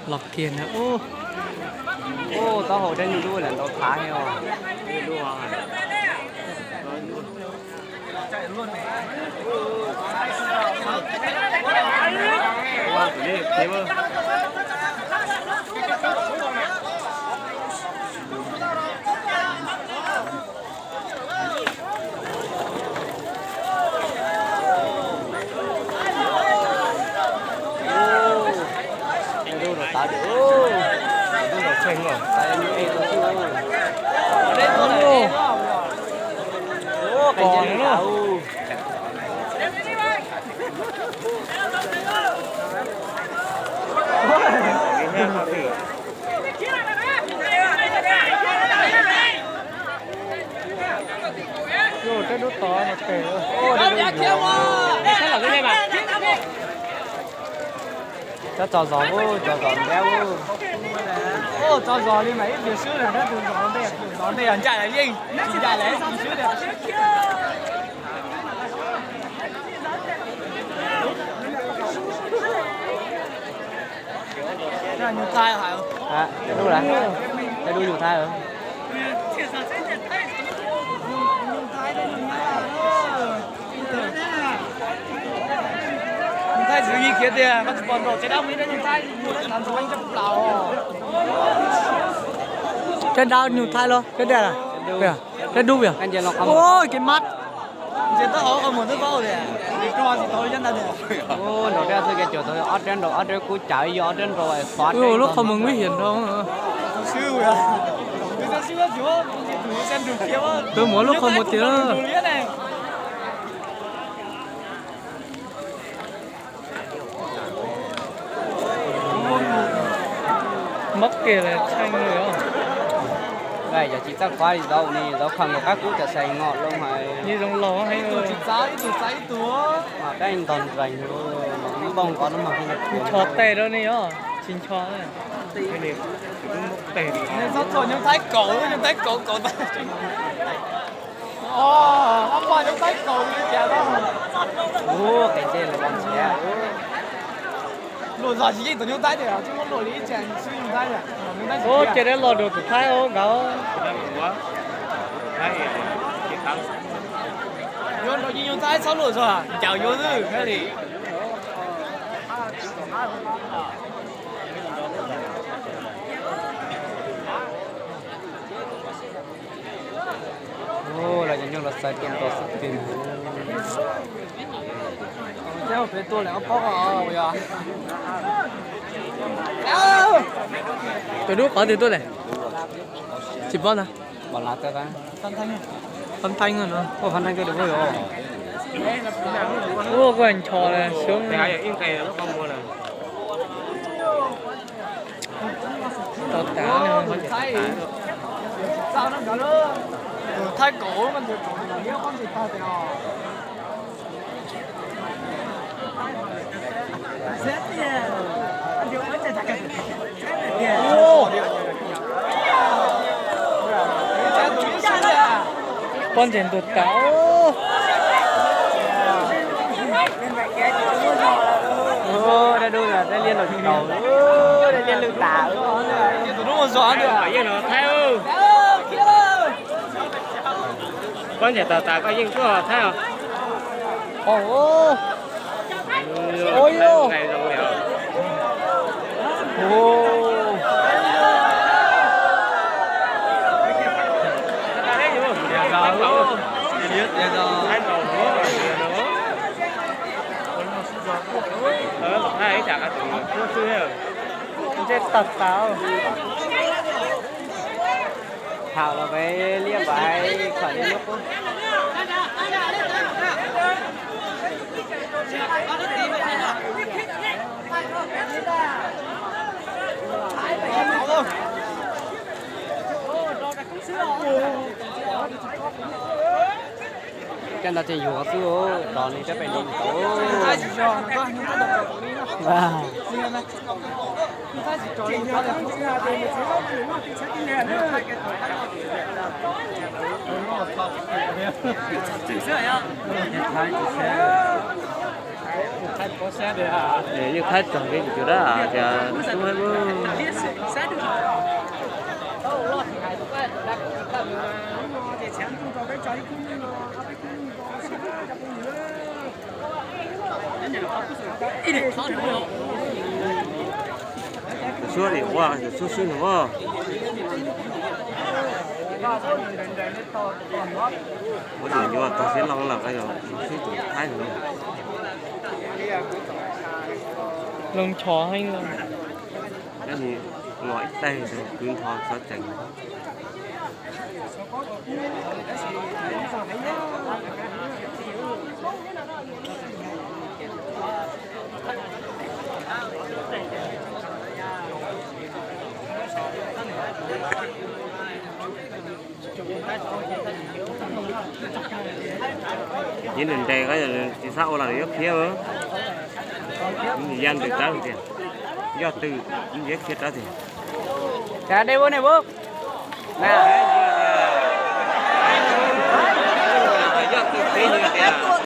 Los kiag na. Ub, ub, taub hau dab nyuj dub lawm ntau thav heev os. Cov tso zog, cov zog ntiab. Tso zog li mas ib pliag swb lawm, tus zog ntej, tus zog ntej yog ncaj lawm yeej tsis ncaj lawm, swb tiag. Nyuj Thaib, dub Nyuj Thaib. Nyuj Thaib txwv yig khiav tiag, koj tsis pom nraum tsev dawb muaj ib rab Nyuj Thaib, muaj rab ntawv ntawd nyob puag plaws. Rab dawb Nyuj Thaib los rab daj, rab dub yog. Ua kev mab. Nrog rab xwb kev cuam tau ob rab nraud, ob rab kub cawv yog ob rab nraud xov. Lub qhov muag nguy hiểm nrau. Tus muaj lub qhov muag tiag. Mob kiag lawm tsheej li os. Yog tsis txawj qhov li zaum ne, zaum kho nkaus qab kub cov sai ngom loo hais. Yeej zoo laus heev. Ib tug tsis txav ib tug txav ib tug. Mas dab ntog nreeg, npau nqov lub mag. Ncho tes rau ne os, tsis ncho. Txhob txuag Nyuj Thaib kaum, Nyuj Thaib kaum kaum tag. Ob poj Nyuj Thaib kaum li cas. Ua qe ntej lawm los nrhiav. Luam zog tsis yeej tus Nyuj Thaib tiag, tsis muaj luam li ib txhia swb Nyuj Thaib. Ua cia dab los rau tus Thaib os nkawd. Yuav nrog yeej Nyuj Thaib txhob luam zog, ncaws yuav xwb. Los cov nyuj los xaiv tus nrog xwb tiag. Thiab peb tuaj lawm ob pob os. Tus dub qhov twg tuaj lawm? Tsis paub ntag. Phab Ntheeb no. Ua kuj ncho xyoob. Tau tas. Thaib kaum. Pob ntseg ntug tas. Dab dub, dab liab los tsis tau, dab liab lwj tas. Tus dub ua zog. Yeej los Thaib. Pob ntseg tau tas koj yeej tuaj Thaib os. Ntsej tag tas. Thaum los peb liab npais kom li lub qub. Caj ntawd tseem yuav xwb, rov nws cov pem li tau. Yeej thaib txog kev cus dab tias tub hab. Tus suab nim ua tus suab swb no. Ua tus yuav tog siab loj lawm, tus swb tus thaib no. Loo ncho heev. Kab nis los ib teg kwv nrho xov tsees. Yeej nres nres, tsis xav ua los yuav khiav. Ya ntws rawv tias, yog twg yuav khiav rawv tiag. Cas dej ua ne puab na.